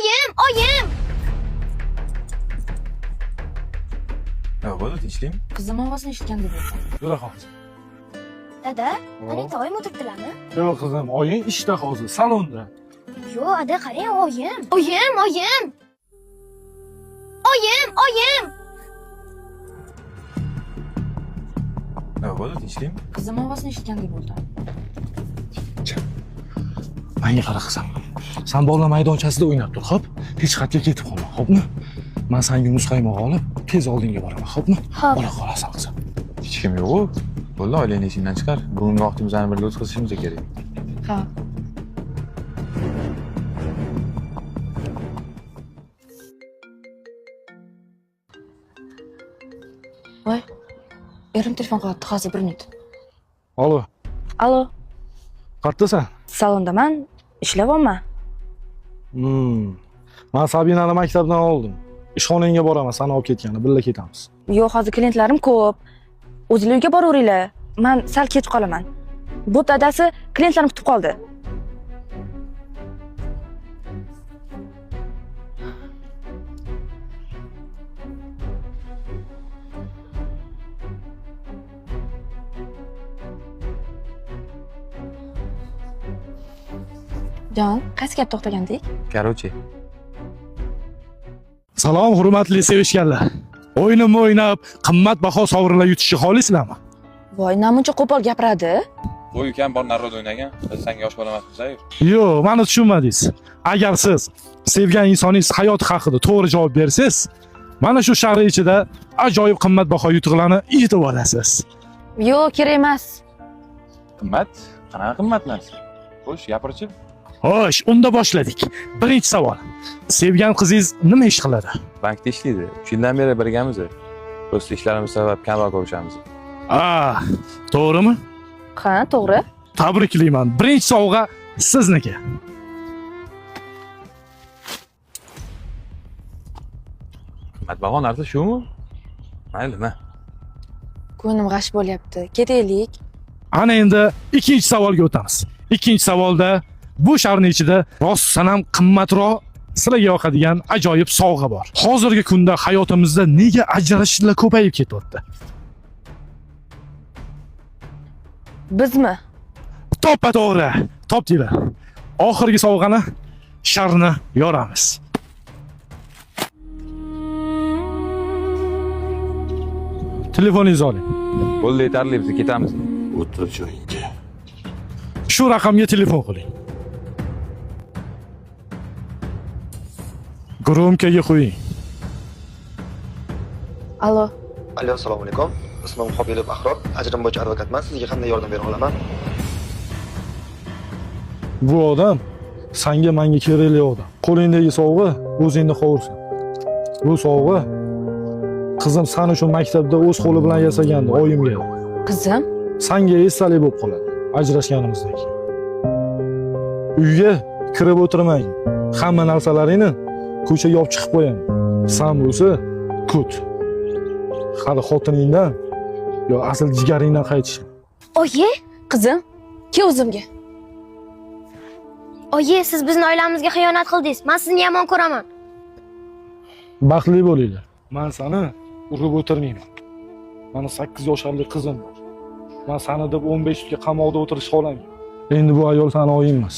Oyim, oyim. Nima bo'ldi, tinchlikmi? Qizim ovozini eshitgandek bo'ldim. Yura hozir. Dada, anita oyim o'tiribdilarmi? Yo'q qizim, oying ishda hozir, salonda. Yo'q, ada qarang, oyim. Oyim, oyim. Oyim, oyim. Nima bo'ldi, tinchlikmi? Qizim ovozini eshitgandek bo'ldim. Menga qara qizim. San bolalar maydonchasida o'ynab tur, xo'p? Hech qayerga ketib qolma, xo'pmi? Men senga muzqaymoq olib, tez oldinga boraman, xo'pmi? Xo'p. Bola qolasan qizim. Hech kim yo'q-u. Bo'ldi, oilangni esingdan chiqar. Bugungi vaqtimizni birga o'tkazishimiz kerak. Ha. Voy. Erim telefon qilyapti, hozir bir minut. Alo, Alo, qayerdasan? salondaman, ishlayapman. Men Sabinani maktabdan oldim. Ishxonangga boraman, sani olib ketgani, birga ketamiz. Yo'q, hozir klientlarim ko'p. O'zinglar uyga boraveringlar. Man sal kech qolaman. Bo'pti, adasi, klientlarim kutib qoldi. Jon, qaysi gap to'xtagandik? Короче, Salom, hurmatli sevishganlar. O'yinimni o'ynab, qimmatbaho sovrinlar yutishni xohlaysizlarmi? Voy, namuncha qo'pol gapiradi. bu ukam bor narroda o'ynagan. Biz senga yosh bola emasmiz-ku. Yo'q, meni tushunmadingiz. Agar siz sevgan insoningiz hayoti haqida to'g'ri javob bersangiz, mana shu shahar ichida ajoyib qimmatbaho yutuqlarni yutib olasiz. Yo'q, kerak emas. Qimmat? Qanaqa qimmat narsa? Xo'sh, gapirchi. Xo'sh, unda boshladik. Birinchi savol. Sevgan qizingiz nima ish qiladi? Bankda ishlaydi. 3 yildan beri birgamiz. Do'st ishlarimiz sabab kamroq ko'rishamiz. Ah, to'g'rimi? Ha, to'g'ri. Tabriklayman. Birinchi sovg'a sizniki. Qimmatbaho narsa shumi? Mayli, ma. Ko'nglim g'ash bo'lyapti. Ketaylik. Ana endi ikkinchi savolga o'tamiz. Ikkinchi savolda bu sharni ichida rostdan ham qimmatroq sizlarga yoqadigan ajoyib sovg'a bor. Hozirgi kunda hayotimizda nega ajrashishlar ko'payib ketyapti? Bizmi? To'ppa to'g'ri. Topdinglar. Oxirgi sovg'ani sharni yoramiz. Telefoningizni oling. Bo'ldi, yetarli, biz ketamiz. O'tir joyingga. Shu raqamga telefon qiling. Gromkaga qo'ying. Alo. Alo, assalomu alaykum. Ismim Qobilov Ahror, ajrim bo'yicha advokatman. Sizga qanday yordam bera olaman? Bu odam sanga manga kerakli odam. Qo'lingdagi sovg'a o'zingni qovursin. Bu sovg'a qizim san uchun maktabda o'z qo'li bilan yasagandi oyimga. Qizim? Sanga esdalik bo'lib qoladi ajrashganimizdan keyin. Uyga kirib o'tirmang. Hamma narsalaringni ko'chaga olib chiqib qo'yaman. San bo'lsa kut. Hali xotiningdan yo asl jigaringdan qaytish. Oyi, Qizim, kel o'zimga. oyi, siz bizni oilamizga xiyonat qildingiz. Men sizni yomon ko'raman. Baxtli bo'linglar. Men seni urib o'tirmayman. Mani 8 yoshli qizim bor. Men seni deb 15 yilga qamoqda o'tirish xohlamayman. Endi bu ayol seni oying emas.